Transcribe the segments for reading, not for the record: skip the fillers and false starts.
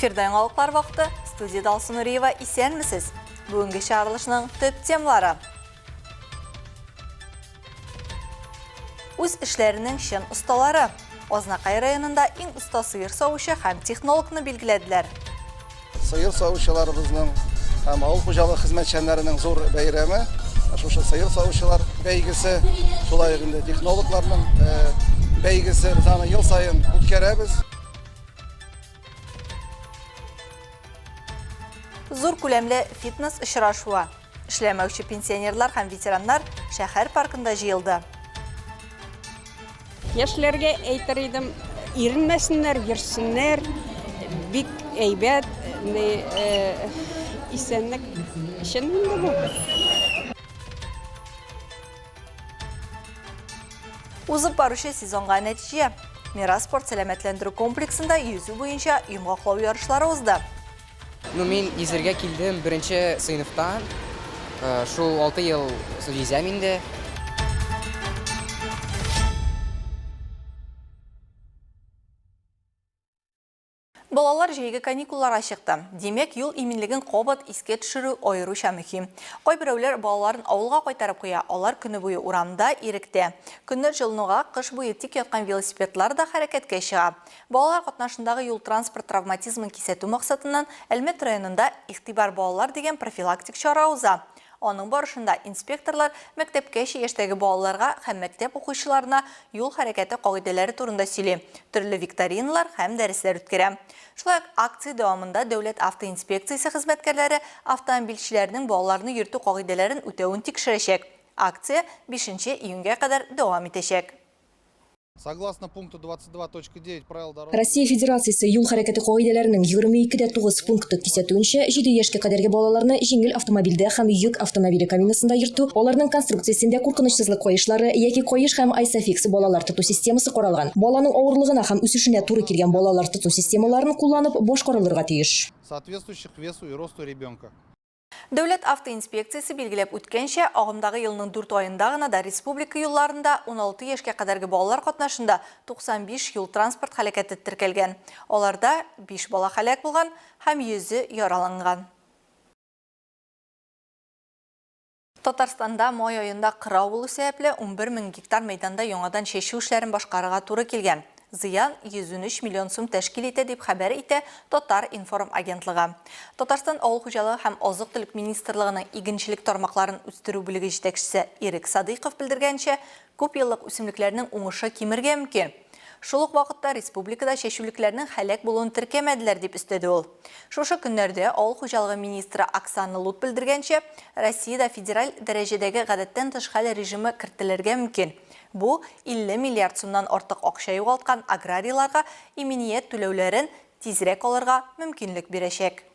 Эфирда яңалыклар вакыты. Студиядә Алсу Нуриева. Исәнмесез. Бүгенге чыгарылышның төп темалары. Үз эшләренең чын осталары. Азнакай районында иң оста сыер савучы һәм технологны билгеләделәр. Сыер савучыларыбызның һәм авыл хуҗалыгы хезмәтчәннәренең зур бәйрәме, шушы сыер савучылар бәйгесе, шулай ук инде технологларның бәйгесе, без аны ел саен үткәрәбез. Зур күләмле фитнес очрашуы. Эшләмәүче пенсионерлар һәм ветераннар шәһәр паркында җыелды. Яшьләргә әйтер идем, иренмәсеннәр, йөрсеннәр. Бик әйбәт, исәнлек өчен инде бу. Узып баручы сезонга нәтиҗә. Мирас спорт сәламәтләндерү комплексында йөзү буенча йомгаклау ярышлары узды. Ну, мин йөзергә килдем беренче сыйныфтан. Шул 6 ел йөзәм инде. Балалар җәйге каникулларга чыкты. Димәк, юл иминлеген кабат искә төшерү аеруча мөһим. Кайберәүләр балаларын авылга кайтарып куя, алар көне буе урамда, иректә. Көннәр җылынуга, кыш буе тик яткан велосипедлар да хәрәкәткә чыга. Балалар катнашындагы юл-транспорт травматизмын кисәтү максатыннан Әлмәт районында Игътибар, балалар дигән профилактик чара уза. Аның барышында инспекторлар мәктәпкәчә яшьтәге балаларга һәм мәктәп укучыларына юл хәрәкәте кагыйдәләре турында сөйли, төрле викториналар һәм дәресләр үткәрә. Шулай ук акция дәвамында Дәүләт автоинспекциясе хезмәткәрләре автомобильчеләрнең балаларны йөртү кагыйдәләрен үтәвен тикшерәчәк. Акция бишенче июньгә кадәр дәвам итәчәк. Согласно пункту 22.9 правил дорожного Россия Федерациясе юл хәрәкәте кагыйдәләренең 22 дә 9 пункты кисәтүенчә, 7 яшькә кадәрге балаларны җиңел автомобильдә һәм йөк автомобиле кабинасында йөртү, аларның конструкциясендә куркынычсызлык каешлары яки каеш һәм Isofix балалар тоту системасы каралган, баланың авырлыгына һәм үсешенә туры килгән балалар тоту системаларын кулланып башкарылырга тиеш. Соответствующих весу и росту ребенка. Дәүләт автоинспекциясе билгеләп үткәнчә, агымдагы елның дүрт аенда гына да республика юлларында 16 яшькә кадәрге балалар катнашында 95 юл-транспорт һәлакәте теркәлгән. Аларда биш бала һәлак булган һәм йөзе яраланган. Татарстанда май аенда кырау булу сәбәпле, 11 мең гектар мәйданда яңадан чәчү эшләрен башкарырга туры килгән. Зыян 113 миллион сум тәшкил итә, дип хәбәр итә Татар-информ агентлыгы. Татарстан Авыл хуҗалыгы һәм азык-төлек министрлыгының игенчелек тармакларын үстерү бүлеге җитәкчесе Ирек Садыйков белдергәнчә, күпьеллык үсемлекләрнең уңышы кимергә мөмкин. Шул ук вакытта республикада чәчүлекләрнең һәлак булуын теркәмәделәр, дип өстәде ул. Шушы көннәрдә авыл хуҗалыгы министры Оксана Лут белдергәнчә, Россиядә федераль дәрәҗәдәге гадәттән тыш хәл режимы кертелергә мөмкин. Бу, 50 миллиард сумнан артык акча югалткан аграрийларга иминият түләүләрен тизрәк алырга мөмкинлек бирәчәк.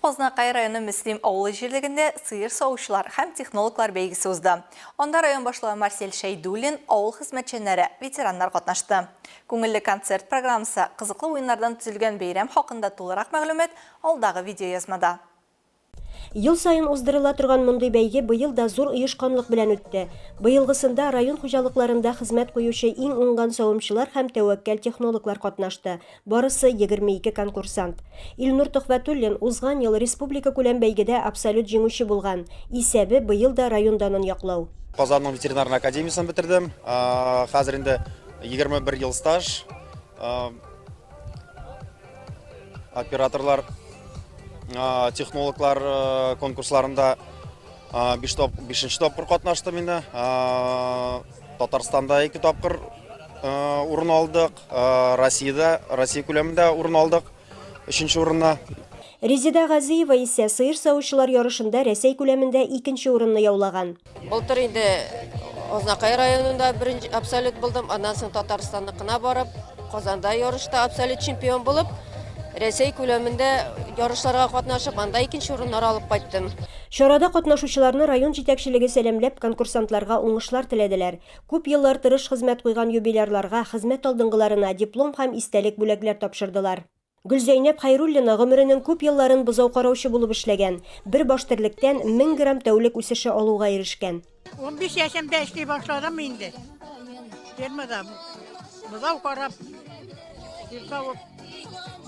Азнакай районы Мөслим авылы җирлегендә сыер савучылар һәм технологлар бәйгесе узды. Анда район башлыгы Марсель Шәйдуллин, авыл хезмәтчәннәре, ветераннар катнашты. Күңелле концерт программасы, кызыклы уеннардан төзелгән бәйрәм хакында тулырак мәгълүмат алдагы видеоязмада. Ел саен уздырыла торган мондый бәйге быел да зур оешканлык белән үтте. Быелгысында район хуҗалыкларында хезмәт куючы иң уңган савымчылар һәм тәвәккәл технологлар катнашты, барысы 22 конкурсант. Илнур Төхвәтуллин узган ел республикакүләм бәйгедә абсолют җиңүче булган. Исәбе, быел да район данын яклау. Казанның ветеринар академиясен бетердем. Хәзер инде 21 ел стаж. Операторлар, технологлар конкурсларында 5 топ, 5 тапкыр катнаштым инде. Татарстанда 2 тапкыр урын алдык, Россиядә, Россия күләмендә урын алдык, 3 урынны. Резеда Газиева исә сыер савучылар ярышында Рәсәй күләмендә икенче урынны яулаган. Былтыр инде Азнакай районында беренче абсолют булдым, аннан соң Татарстанныкына барып, Казанда ярышта абсолют чемпион булып, Рәсәй күләмендә ярышларга катнашып, анда икенче урыннар алып кайттым. Чарада катнашучыларны район җитәкчелеге сәламләп, конкурсантларга уңышлар теләделәр. Күп еллар тырыш хезмәт куйган юбилярларга, хезмәт алдынгыларына диплом һәм истәлек бүләкләр тапшырдылар. Гөлзәйнәп Хәйруллина гомеренең күп елларын бозау караучы булып эшләгән, бер баш терлектән 1000 грамм тәүлек үсеше алуга ирешкән. 15 яшемдә эшли башладым инде. Фермада бозау карап, сыер савып.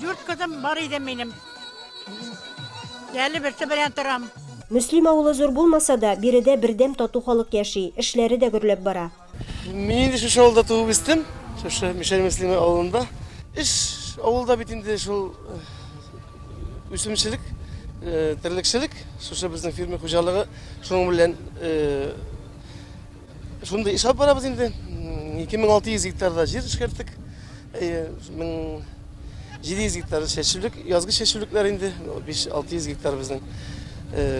Дүрт кызым бар иде минем. Әле берсе белән торам. Мөслим авылы зур булмаса да, биредә бердәм тату халык яши, эшләре дә гөрләп бара. Мин инде шушы авылда туып үстем, шушы Мишәр Мөслиме авылында. Эш авылда бит инде шул үсемчелек, терлекчелек, шушы безнең фермер хуҗалыгы, шуның белән шундый эш алып барабыз инде. 2600 гектарда җир эшкәрттек. 1700 гектар чәчүлек, язгы чәчүлекләр инде, 5-600 гектар безнең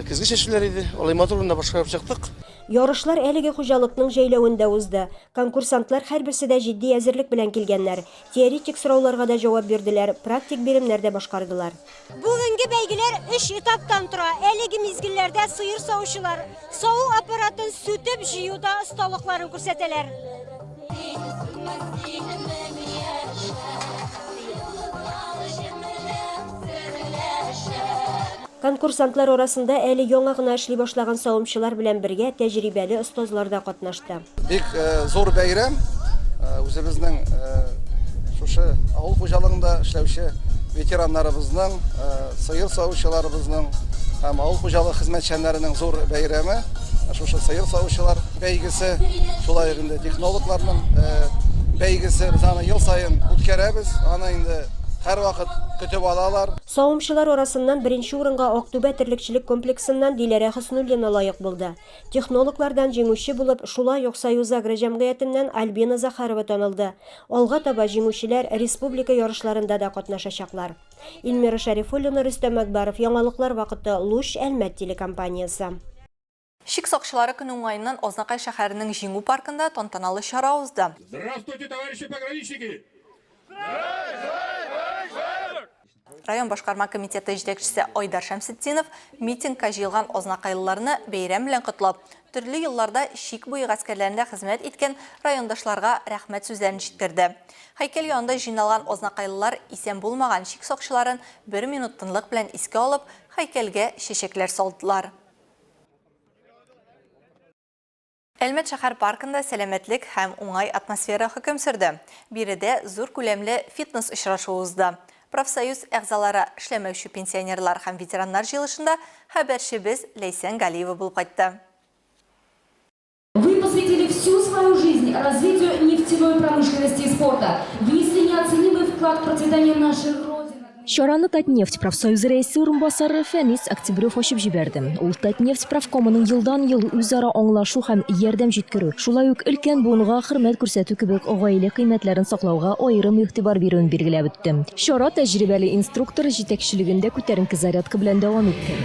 көзге чәчүләр иде. Алай матур гына башкарып чыктык. Ярышлар әлеге хуҗалыкның җәйләвендә узды. Конкурсантлар һәрберсе дә җитди әзерлек белән килгәннәр. Теоретик сорауларга да җавап бирделәр, практик биремнәр дә башкардылар. Бүгенге бәйгеләр өч этаптан тора. Әлеге мизгелләрдә сыер савучылар саву аппаратын сүтеп җыюда осталыкларын күрсәтәләр. Конкурсантлар арасында әле яңа гына эшли башлаган савымчылар белән бергә тәҗрибәле остазлар да катнашты. Бик зур бәйрәм. Үзебезнең шушы авыл хуҗалыгында эшләүче ветераннарыбызның, сыер савучыларыбызның һәм авыл хуҗалыгы хезмәтчәннәренең зур бәйрәме. Шушы сыер савучылар бәйгесе, шулай ук инде технологларның бәйгесе. Без аны ел саен үткәрәбез. Аны инде һәрвакыт көтеп алалар. Савымчылар арасыннан беренче урынга Актүбә терлекчелек комплексыннан Диләрә Хөснуллина лаек булды. Технологлардан җиңүче булып, шулай ук Союзагро җәмгыятеннән Альбина Захарова танылды. Алга таба җиңүчеләр республика ярышларында да катнашачаклар. Эльмира Шәрифуллина, Рөстәм Әкбәров, Яңалыклар вакыты, Луч, Әлмәт телекомпаниясе. Чик сакчылары көне уңаеннан Азнакай шәһәренең Җиңү паркында тантаналы чара узды. Здравствуйте, товарищи пограничники! Район башкарма комитеты җитәкчесе Айдар Шәмсетдинов митингка җыелган азнакайлыларны бәйрәм белән котлап, төрле елларда чик буе гаскәрләрендә хезмәт иткән райондашларга рәхмәт сүзләрен җиткерде. Һәйкәл янында җыйналган азнакайлылар исән булмаган чик сакчыларын бер минут тынлык белән искә алып, һәйкәлгә чәчәкләр салдылар. Әлмәт шәһәр паркында сәламәтлек һәм уңай атмосфера хөкем сөрде. Биредә зур күләмле фитнес очрашуы узды. Профсоюз әгъзалары, эшләмәүче пенсионерлар һәм ветераннар җыелышында хәбәрчебез Ләйсән Галиева булып кайтты. Вы посвятили всю свою жизнь развитию нефтяной промышленности и спорта, внесли неоценимый вклад в процветание нашей Родины. Чараны Татнефть профсоюзы рәисе урынбасары Фәнис Октябрев ачып җибәрде. Ул Татнефть профкомының елдан-ел үзара аңлашу һәм ярдәм җиткерү, шулай ук өлкән буынга хөрмәт күрсәтү кебек гаилә кыйммәтләрен саклауга аерым игътибар бирүен билгеләп үтте. Чара тәҗрибәле инструктор җитәкчелегендә күтәренке зарядка белән дәвам итте.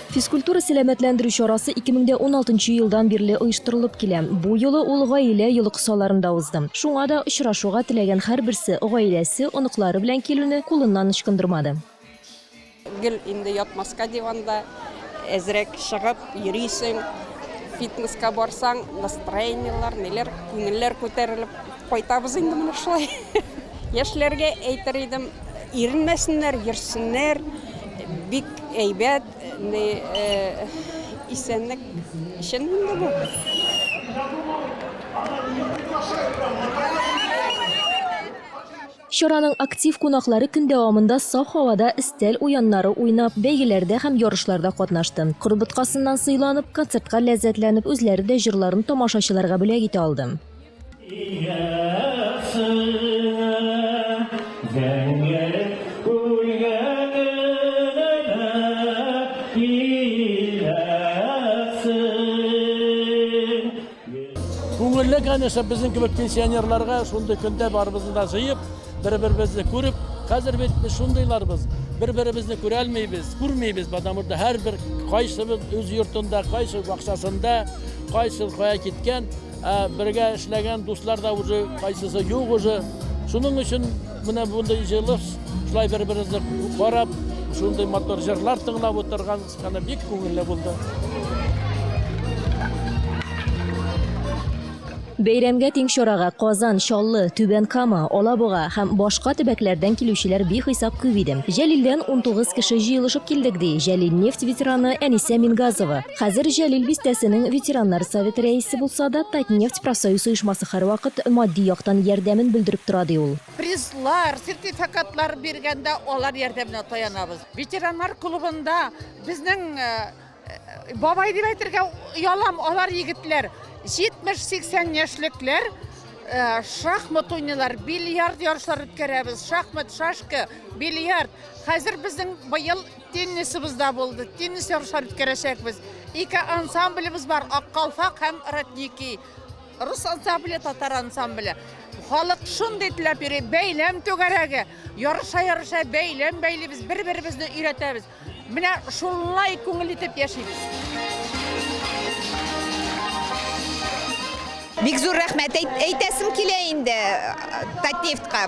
Физкультура-сәламәтләндерү чарасы 2016 нчы елдан бирле оештырылып килә. Бу юлы ул Гаилә елы кысаларында узды. Шуңа да очрашуга теләгән һәрберсе гаиләсе, оныклары белән килүне кулыннан ычкындырмады. Гел инде ятмаска диванда, әзрәк чыгып йөрисең, фитнеска барсаң, настроениеләр, ниләр, күңелләр күтәрелеп кайтабыз инде менә шулай. Яшьләргә әйтер идем, иренмәсеннәр, йөрсеннәр, бик әйбәт, ни, исәнлек өчен инде бу. Чараның актив кунаклары көн дәвамында саф һавада өстәл уеннары уйнап, бәйгеләрдә һәм ярышларда катнашты. Коры боткасыннан сыйланып, концертка ләззәтләнеп, үзләре дә җырларын тамашачыларга бүләк итә алды. Күңелле, конечно, безнең кебек пенсионерларга шундый көндә барыбызны да җыеп, бер-беребезне күреп, хәзер бит без шундыйларбыз, бер-беребезне күрәлмибез, күрмибез, потому что һәрбер кайсыбыз үз йортында, кайсы бакчасында, кайсы кая киткән, ә бергә эшләгән дуслар да уже кайсысы юк уже. Шуның өчен менә мондый җыелыш, шулай бер-беребезне карап, шундый матур җырлар тыңлап утырган, аны бик күңелле булды. Бәйрәмгә тиң чарага Казан, Чаллы, Түбән Кама, Алабуга һәм башка төбәкләрдән килүчеләр бихисап күп иде. Җәлилдән 19 кеше җыелышып килдек, ди Җәлилнефть ветераны Әнисә Мингазова. Хәзер Җәлил бистәсенең ветераннар советы рәисе булса да, Татнефть профсоюз оешмасы һәрвакыт матди яктан ярдәмен белдереп тора, ди ул. Призлар, сертификатлар биргәндә алар ярдәменә таянабыз. Ветераннар клубында безнең Бабай дип әйтергә оялам, алар егетләр. 70-80 яшьлекләр э, шахмат уйныйлар, бильярд ярышлары үткәрәбез, шахмат, шашка, бильярд. Хәзер безнең быел теннисыбыз да булды, теннис ярышлары үткәрәчәкбез. Ике ансамблебез бар, Ак калфак һәм Родники. Рус ансамбле, татар ансамбле. Халык шундый теләп йөри, бәйләм түгәрәге. Ярыша-ярыша бәйләм бәйлибез, бер-беребезне өйрәтәбез. Менә шулай күңел итеп яшибез. Бик зур рәхмәт әйтәсем килә инде Татнефтька.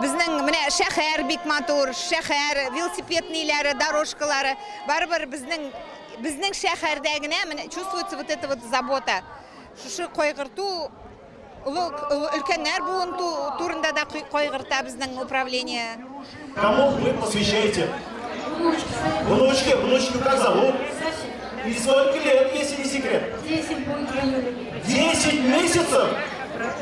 Безнең менә шәһәр бик матур, шәһәр, велосипед ниләре, дорожкалары. Барыбер безнең безнең шәһәрдә генә менә чувствуется вот эта вот забота. Шушы кайгырту Олы, өлкәннәр буын турында да кайгырта безнең управление. Кому вы посвящаете? Внучке. Внучку как зовут? И сколько лет, если не секрет? 10 будет в июле. 10 месяцев?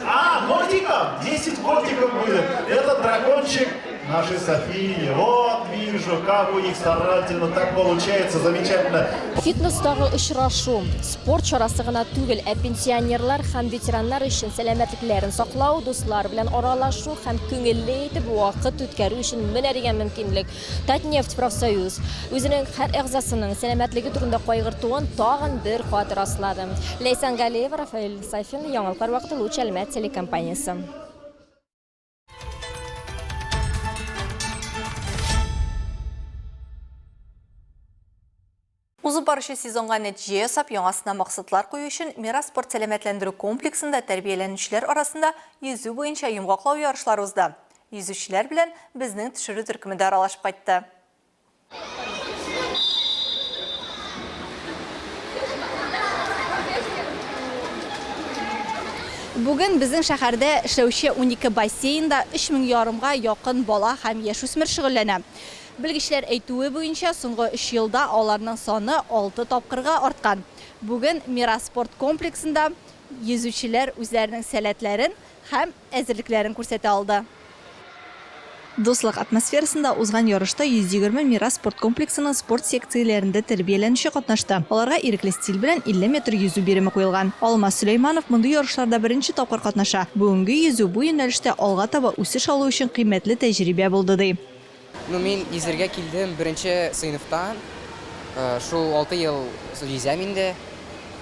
А, годиков? 10 годиков будет. Это дракончик нашей Софии. Вот вижу, как у них старательно так получается. Замечательно. Фитнестагы очрашу, спорт чарасы гына түгел, ә пенсионерлар һәм ветераннар өчен сәламәтлекләрен саклау, дуслар белән аралашу һәм күңелле итеп вакыт үткәрү өчен менә дигән мөмкинлек. Татнефть профсоюз үзенең һәр әгъзасының сәламәтлеге турында кайгыртуын тагын бер кат раслады. Ләйсән Галиева, Рафаэль Сафин, Яңалыклар вакыты, Луч Әлмәт телекомпаниясе. Узып баручы сезонга нәтиҗә ясап, яңасына максатлар кую өчен Мирас спорт сәламәтләндерү комплексында тәрбияләнүчеләр арасында йөзү буенча йомгаклау ярышлары узды. Йөзүчеләр белән безнең төшерү төркеме дә аралашып кайтты. Бүген безнең шәһәрдә эшләүче 12 бассейнда 3 мең ярымга якын бала һәм яшүсмер шөгыльләнә. Белгечләр әйтүе буенча, соңгы өч елда аларның саны алты тапкырга арткан. Бүген Мирас спорт комплексында йөзүчеләр үзләренең сәләтләрен һәм әзерлекләрен күрсәтә алды. Дуслык атмосферасында узган ярышта 120 Мирас спорт комплексының спорт секцияләрендә тәрбияләнүче катнашты. Аларга ирекле стиль белән 50 метр йөзү биреме куелган. Алмаз Сөләйманов мондый ярышларда беренче тапкыр катнаша. Бүгенге йөзү бу юнәлештә алга таба үсеш алу өчен кыйммәтле тәҗрибә булды, ди. Ну, мин йөзәргә килдем беренче сыйныфтан. Шул алты ел йөзәм инде.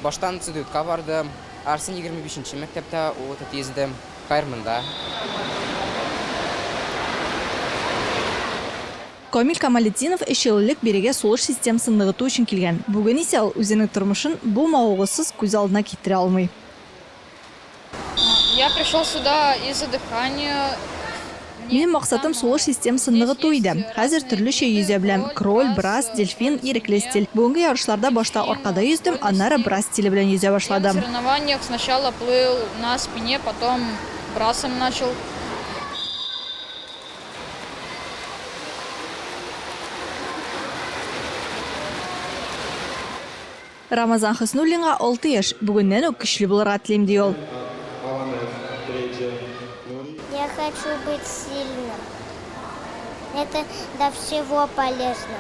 Баштан институтка бардым. Арсын 25 нче мәктәптә вот йөздем. Хәер монда. Камил Камалетдинов өч ел элек бирегә сулыш системасын ныгыту өчен килгән. Бүген исә ул үзенең тормышын бу мавыгусыз күз алдына китерә алмый. Я пришел сюда из-за дыхания. Минем максатым сулыш системасын ныгыту иде. Хәзер төрлечә йөзә беләм, кроль, брасс, дельфин, ирекле стиль. Бүгенге ярышларда башта аркада йөздем, аннары брасс стиле белән йөзә башладым. Я на соревнованиях сначала плыл на спине, потом брассом начал. Рамазан Хөснуллинга алты яшь, бүгеннән үк көчле булырга телим, ди ул. Я хочу быть сильным. Это для всего полезно.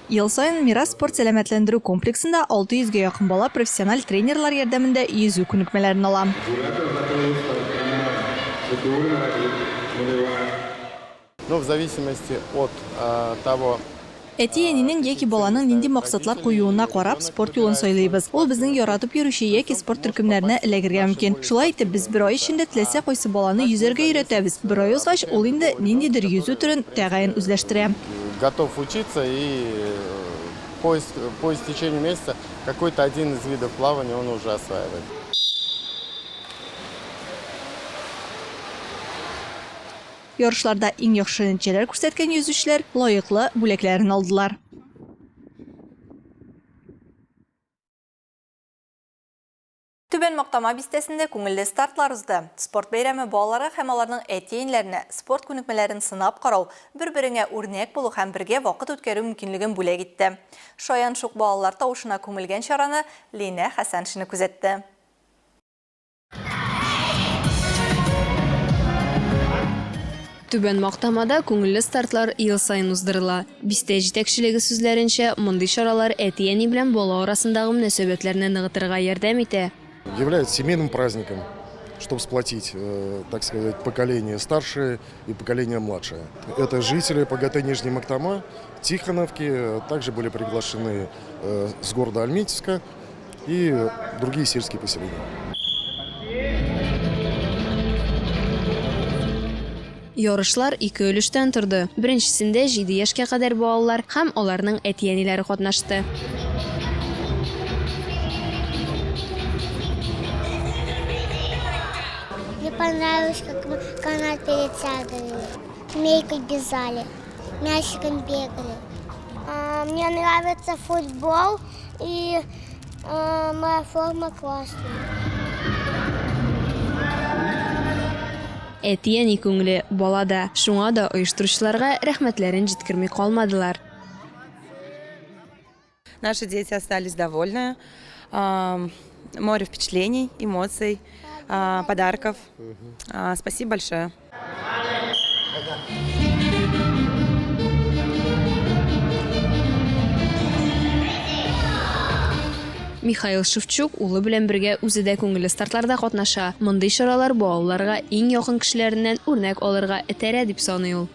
Ел саен Мирас спорт сәламәтләндерү комплексында 600 гә якын бала профессиональ тренерлар ярдәмендә йөзү күнекмәләрен ала. Но в зависимости от того. Әти-әнинең яки баланың нинди максатлар куюына карап, спорт юлын сайлыйбыз. Ул безнең яратып йөрүче яки спорт төркемнәренә эләгергә мөмкин. Шулай итеп, без бер ай эчендә теләсә кайсы баланы йөзәргә өйрәтәбез. Бер ай узгач, ул инде ниндидер йөзү төрен тәгаен үзләштерә. Готов учиться и по по истечению месяца какой-то один из видов плавания он уже осваивает. Ярышларда иң яхшы нәтиҗәләр күрсәткән йөзүчеләр лаеклы бүләкләрен алдылар. Түбән Мактама бистәсендә күңелле стартлар узды. Спорт бәйрәме балаларга һәм аларның әти-әниләренә спорт күнекмәләрен сынап карау, бер-береңә үрнәк булу һәм бергә вакыт үткәрү мөмкинлеген бүләк итте. Шаян-шук балалар тавышына күмелгән чараны Линә Хәсәншина күзәтте. Түбән Мактамада күңелле стартлар ел саен уздырыла. Бистә җитәкчелеге сүзләренчә, мондый чаралар әти-әни белән бала арасындагы мөнәсәбәтләрне ныгытырга ярдәм итә. Является семейным праздником, чтобы сплотить, э, так сказать, поколение старшее и поколение младшее. Это жители ПГТ Нижний Мактама, Тихоновки, также были приглашены э, с города Альметьевска и другие сельские поселения. Ярышлар ике өлештән торды. Беренчесендә 7 яшькә кадәр балалар һәм аларның әти-әниләре катнашты. Мне понравилось, как мы канат перетягивали, змейкой бежали, мячиком бегали. А, мне нравится футбол и а, моя форма классная. Әти-әни күңеле балада, шуңа да оештыручыларга рәхмәтләрен җиткерми калмадылар. Наши дети остались довольны. Море впечатлений, эмоций, подарков. Спасибо большое. Михаил Шевчук улы белән бергә үзе дә күңелле стартларда катнаша. Мондый чаралар балаларга иң якын кешеләреннән үрнәк алырга этәрә, дип саный ул.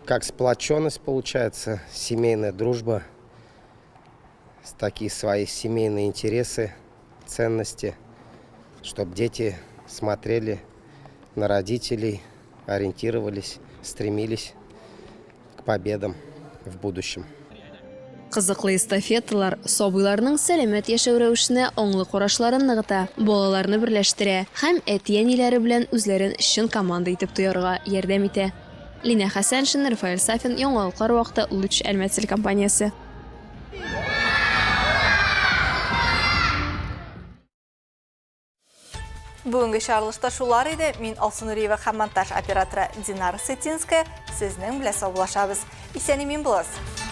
Как сплоченность получается, семейная дружба, такие свои семейные интересы, ценности, чтобы дети смотрели на родителей, ориентировались, стремились к победам в будущем. Кызыклы эстафеталар сабыйларның сәламәт яшәү рәвешенә аңлы карашларын ныгыта, балаларны берләштерә һәм әти-әниләре белән үзләрен чын команда итеп тоярга ярдәм итә. Линә Хәсәншина, Рафаэль Сафин, Яңалыклар вакыты, Луч Әлмәт телекомпаниясе. Бүгенге чыгарылышта шулар иде. Мин Алсу Нуриева һәм монтаж операторы Динара Сытинская сезнең белән саубуллашабыз. Исән-имин булыгыз!